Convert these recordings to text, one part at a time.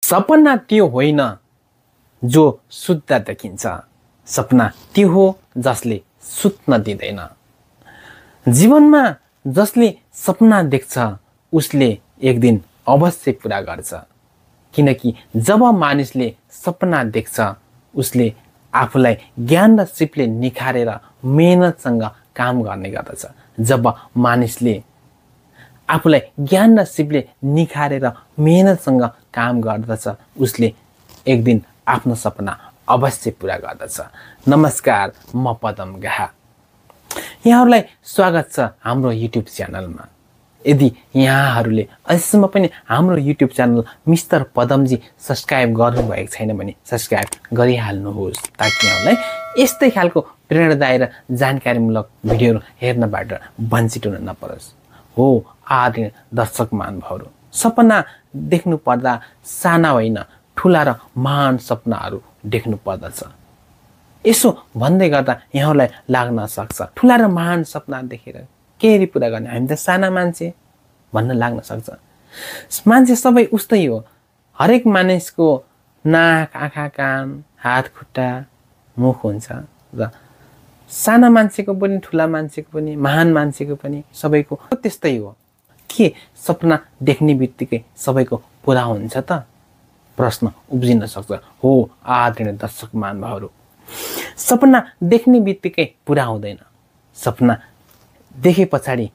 सपना त्यो होइन जो सुत्दा देखिन्छ, सपना त्यो हो जसले सुत्न दिँदैन। जीवनमा जसले सपना देख्छ उसले एक दिन अवश्य पुरा गर्छ, किनकि जब मानिसले सपना देख्छ उसले आफूलाई ज्ञान र सिपले निखारेर मेहनतसँग काम गर्ने गर्दछ। जब मानिसले आफूलाई ज्ञान र सिपले निखारेर मेहनतसँग काम गर्दछ उसले एक दिन आफ्नो सपना अवश्य पुरा गर्दछ। नमस्कार, म पदम गाहा, यहाँहरूलाई स्वागत छ हाम्रो युट्युब च्यानलमा। यदि यहाँहरूले अझसम्म पनि हाम्रो YouTube channel mister Padamji subscribe गर्नुभएको छैन भने सब्सक्राइब गरिहाल्नुहोस्, ताकि यहाँलाई यस्तै खालको प्रेरणादायी र जानकारीमूलक भिडियोहरू हेर्नबाट वञ्चित हुन नपरोस्। हो आदरणीय दर्शक महानुभावहरू, सपना देख्नु पर्दा साना होइन ठुला र महान सपनाहरू देख्नु पर्दछ। यसो भन्दै गर्दा यहाँलाई लाग्न सक्छ ठुला र महान सपना देखेर केही पुरा गर्ने, हामी त साना मान्छे भन्न लाग्न सक्छ। मान्छे सबै उस्तै हो। हरेक मानिसको नाक, आँखा, कान, हात, खुट्टा, मुख हुन्छ र साना मान्छेको पनि, ठुला मान्छेको पनि, महान मान्छेको पनि सबैको त्यस्तै हो। के सपना देख्ने बित्तिकै सबैको पुरा हुन्छ त? प्रश्न उब्जिन सक्छ। हो आदरणीय दर्शक महानुभावहरू, सपना देख्ने बित्तिकै पुरा हुँदैन। सपना देखे पछाडि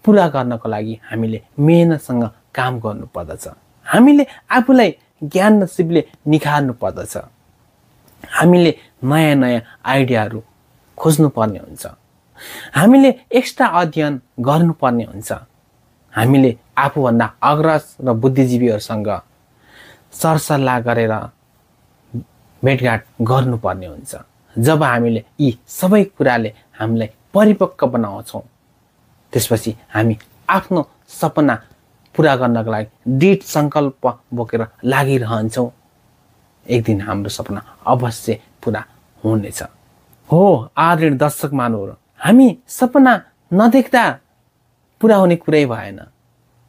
पुरा गर्नको लागि हामीले मेहनतसँग काम गर्नु पर्दछ। हामीले आफूलाई ज्ञान र सिपले निखार्नु पर्दछ। हामीले नयाँ नयाँ आइडियाहरू खोज्नु पर्ने हुन्छ। हामीले एक्स्ट्रा अध्ययन गर्नुपर्ने हुन्छ। हामीले आफूभन्दा अग्रज र बुद्धिजीवीहरूसँग सरसल्लाह गरेर भेटघाट गर्नुपर्ने हुन्छ। जब हामीले यी सबै कुराले हामीलाई परिपक्व बनाउँछौँ त्यसपछि हामी आफ्नो सपना पुरा गर्नको लागि दृढ सङ्कल्प बोकेर लागिरहन्छौँ। एक दिन हाम्रो सपना अवश्य पुरा हुनेछ। हो आदरणीय दर्शक महानुभावहरू, हामी सपना नदेख्दा पुरा हुने कुरै भएन।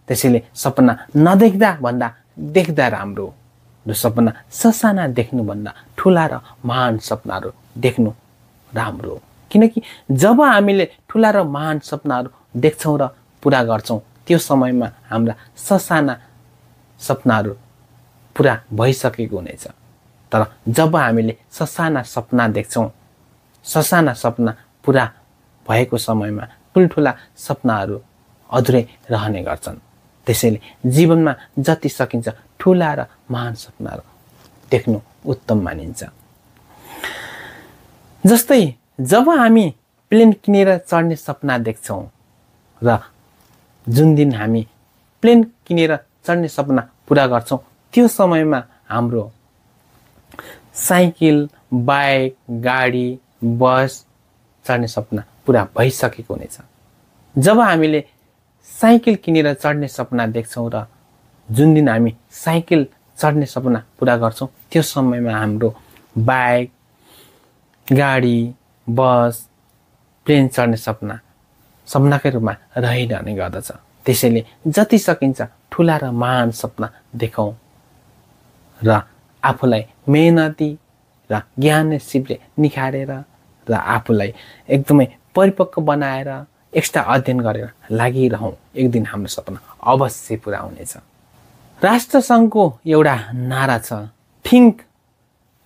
त्यसैले सपना नदेख्दा भन्दा देख्दा राम्रो र सपना ससाना देख्नुभन्दा ठुला र महान सपनाहरू देख्नु राम्रो। किनकि जब हामीले ठुला र महान सपनाहरू देख्छौँ र पुरा गर्छौँ त्यो समयमा हाम्रा ससाना सपनाहरू पुरा भइसकेको हुनेछ। तर जब हामीले ससाना सपना देख्छौँ, ससाना सपना पुरा भएको समयमा ठुल्ठुला सपनाहरू अधुरै रहने गर्छन्। त्यसैले जीवनमा जति सकिन्छ ठुला र महान सपनाहरू देख्नु उत्तम मानिन्छ। जस्तै जब हामी प्लेन किनेर चढ्ने सपना देख्छौँ र जुन दिन हामी प्लेन किनेर चढ्ने सपना पुरा गर्छौँ त्यो समयमा हाम्रो साइकल, बाइक, गाडी, बस चढ्ने सपना पुरा भइसकेको हुनेछ। जब हामीले साइकल किनेर चढ्ने सपना देख्छौँ र जुन दिन हामी साइकल चढ्ने सपना पुरा गर्छौँ त्यो समयमा हाम्रो बाइक, गाडी, बस, प्लेन चढ्ने सपना सपनाकै रूपमा रहिरहने गर्दछ। त्यसैले जति सकिन्छ ठुला र महान सपना देखौँ र आफूलाई मेहनती र ज्ञान सिपले निखारेर र आफूलाई एकदमै परिपक्व बनाएर एक्स्ट्रा अध्ययन गरेर लागिरहौँ। एक दिन हाम्रो सपना अवश्य पुरा हुनेछ। राष्ट्रसङ्घको एउटा नारा छ, थिङ्क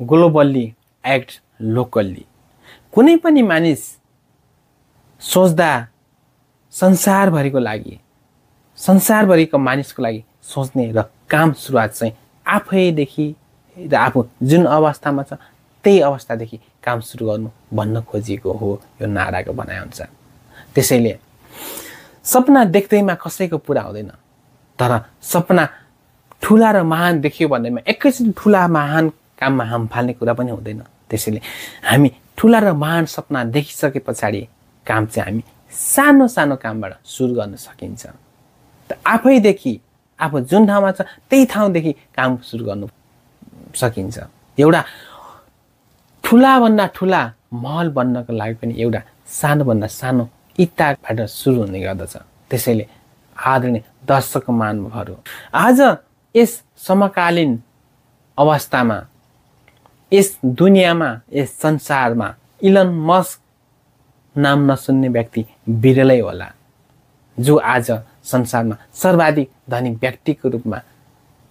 ग्लोबल्ली, एक्ट लोकल्ली। कुनै पनि मानिस सोच्दा संसारभरिको लागि, संसारभरिको मानिसको लागि सोच्ने र काम सुरुवात चाहिँ आफैदेखि र आफू जुन अवस्थामा छ त्यही अवस्थादेखि काम सुरु गर्नु भन्न खोजिएको हो यो नाराको भनाइअनुसार। त्यसैले सपना देख्दैमा कसैको पुरा हुँदैन, तर सपना ठुला र महान देखियो भन्दैमा एकैचोटि ठुला महान काममा हाम फाल्ने कुरा पनि हुँदैन। त्यसैले हामी ठुला र महान सपना देखिसके पछाडि काम चाहिँ हामी सानो सानो कामबाट सुरु गर्न सकिन्छ। त आफैदेखि आफू जुन ठाउँमा छ त्यही ठाउँदेखि काम सुरु गर्नु सकिन्छ। एउटा ठुलाभन्दा ठुला महल बन्नको लागि पनि एउटा सानोभन्दा सानो इँटाबाट सुरु हुने गर्दछ। त्यसैले आदरणीय दर्शक महानुभावहरू, आज यस समकालीन अवस्थामा यस दुनियाँमा यस संसारमा इलन मस्क नाम नसुन्ने व्यक्ति बिरलै होला, जो आज संसारमा सर्वाधिक धनी व्यक्तिको रूपमा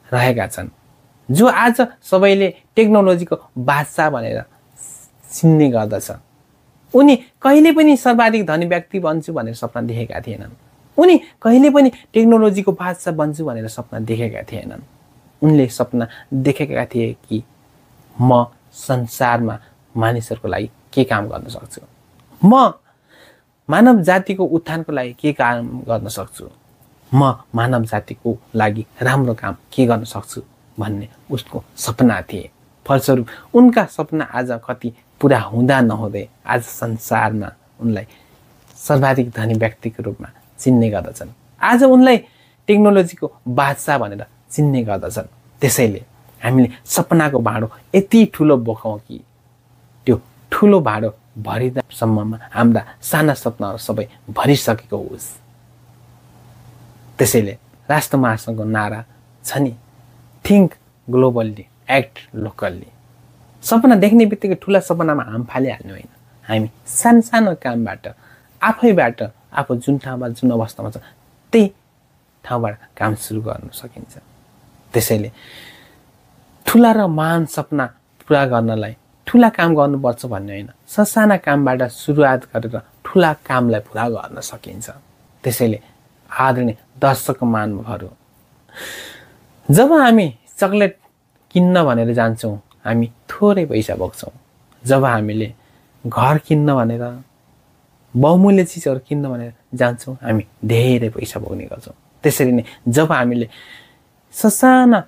रहेका छन्, जो आज सबैले टेक्नोलोजीको बादशाह भनेर चिन्ने गर्दछ। उनी कहिले पनि सर्वाधिक धनी व्यक्ति बन्छु भनेर सपना देखेका थिएनन्। उनी कहिले पनि टेक्नोलोजीको बादशाह बन्छु भनेर सपना देखेका थिएनन्। उनले सपना देखेका थिए कि म संसारमा मानिसहरूको लागि के काम गर्न सक्छु, म मानव जातिको उत्थानको लागि के काम गर्न सक्छु, म मानव जातिको लागि राम्रो काम के गर्न सक्छु भन्ने उसको सपना थिए। फलस्वरूप उनका सपना आज कति पुरा हुँदा नहुँदै आज संसारमा उनलाई सर्वाधिक धनी व्यक्तिको रूपमा चिन्ने गर्दछन्। आज उनलाई टेक्नोलोजीको बादशाह भनेर चिन्ने गर्दछन्। त्यसैले हामीले सपनाको भाँडो यति ठुलो बोकौँ कि त्यो ठुलो भाँडो भरिदासम्ममा हाम्रा साना सपनाहरू सबै भरिसकेको होस्। त्यसैले राष्ट्र महासङ्घको नारा छ नि, थिङ्क ग्लोबल्ली एक्ट लोकल्ली। सपना देख्ने बित्तिकै ठुला सपनामा हाम फालिहाल्नु होइन, हामी सानो सानो कामबाट आफैबाट आफू जुन ठाउँमा जुन अवस्थामा छ त्यही ठाउँबाट काम सुरु गर्न सकिन्छ। त्यसैले ठुला र महान सपना पुरा गर्नलाई ठुला काम गर्नुपर्छ भन्ने होइन, ससाना कामबाट सुरुवात गरेर ठुला कामलाई पुरा गर्न सकिन्छ। त्यसैले आदरणीय दर्शक महानुभावहरू, जब हामी चकलेट किन्न भनेर जान्छौँ हामी थोरै पैसा बोक्छौँ। जब हामीले घर किन्न भनेर बहुमूल्य चिजहरू किन्न भनेर जान्छौँ हामी धेरै पैसा बोक्ने गर्छौँ। त्यसरी नै जब हामीले ससाना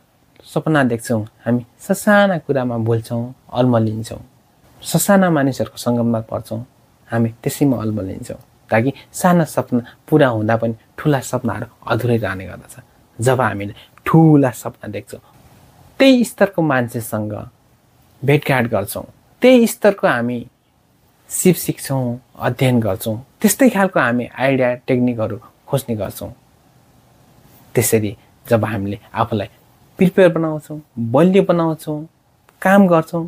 सपना देख्छौँ हामी ससाना कुरामा बोल्छौँ, अल्मलिन्छौँ, ससाना मानिसहरूको सङ्गममा पर्छौँ, हामी त्यसैमा अल्मलिन्छौँ, ताकि साना सपना पुरा हुँदा पनि ठुला सपनाहरू अधुरै रहने गर्दछ। जब हामीले ठुला सपना देख्छौँ त्यही स्तरको मान्छेसँग भेटघाट गर्छौँ, त्यही स्तरको हामी सिप सिक्छौँ, अध्ययन गर्छौँ, त्यस्तै खालको हामी आइडिया टेक्निकहरू खोज्ने गर्छौँ। त्यसरी जब हामीले आफूलाई प्रिपेयर बनाउँछौँ, बलियो बनाउँछौँ, काम गर्छौँ,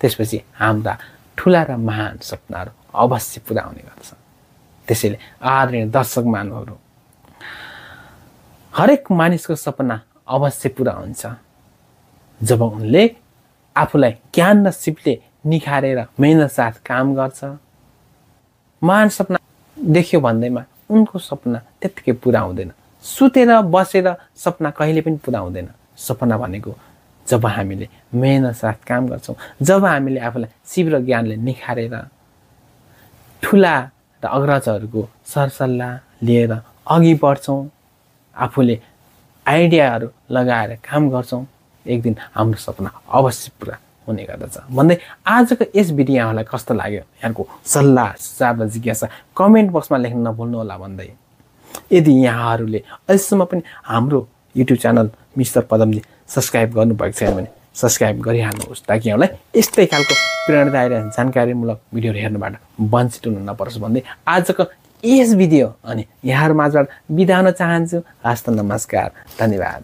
त्यसपछि हाम्रा ठुला र महान सपनाहरू अवश्य पुरा हुने गर्छ। त्यसैले आदरणीय दर्शक महानुभावहरू, हरेक मानिसको सपना अवश्य पुरा हुन्छ जब उनले आफूलाई ज्ञान र सिपले निखारेर मेहनत साथ काम गर्छ। महान सपना देख्यो भन्दैमा उनको सपना त्यत्तिकै पुरा हुँदैन। सुतेर बसेर सपना कहिले पनि पुरा हुँदैन। सपना भनेको जब हामीले मेहनत साथ काम गर्छौँ, जब हामीले आफूलाई सिप र ज्ञानले निखारेर ठुला र अग्रजहरूको सरसल्लाह लिएर अघि बढ्छौँ, आफूले आइडियाहरू लगाएर काम गर्छौँ, एक दिन हाम्रो सपना अवश्य पुरा हुने गर्दछ भन्दै आजको यस भिडियो यहाँलाई कस्तो लाग्यो, यहाँको सल्लाह सुझाव र जिज्ञासा कमेन्ट बक्समा लेख्न नभुल्नुहोला भन्दै, यदि यहाँहरूले अहिलेसम्म पनि हाम्रो YouTube channel mister Padamji subscribe गर्नुभएको छैन भने सब्सक्राइब गरिहाल्नुहोस्, ताकि यहाँलाई यस्तै खालको प्रेरणादायी र जानकारीमूलक भिडियोहरू हेर्नबाट वञ्चित हुनु नपरोस् भन्दै आजको यस भिडियो अनि यहाँहरू माझबाट बिदा हुन चाहन्छु। हस्त नमस्कार, धन्यवाद।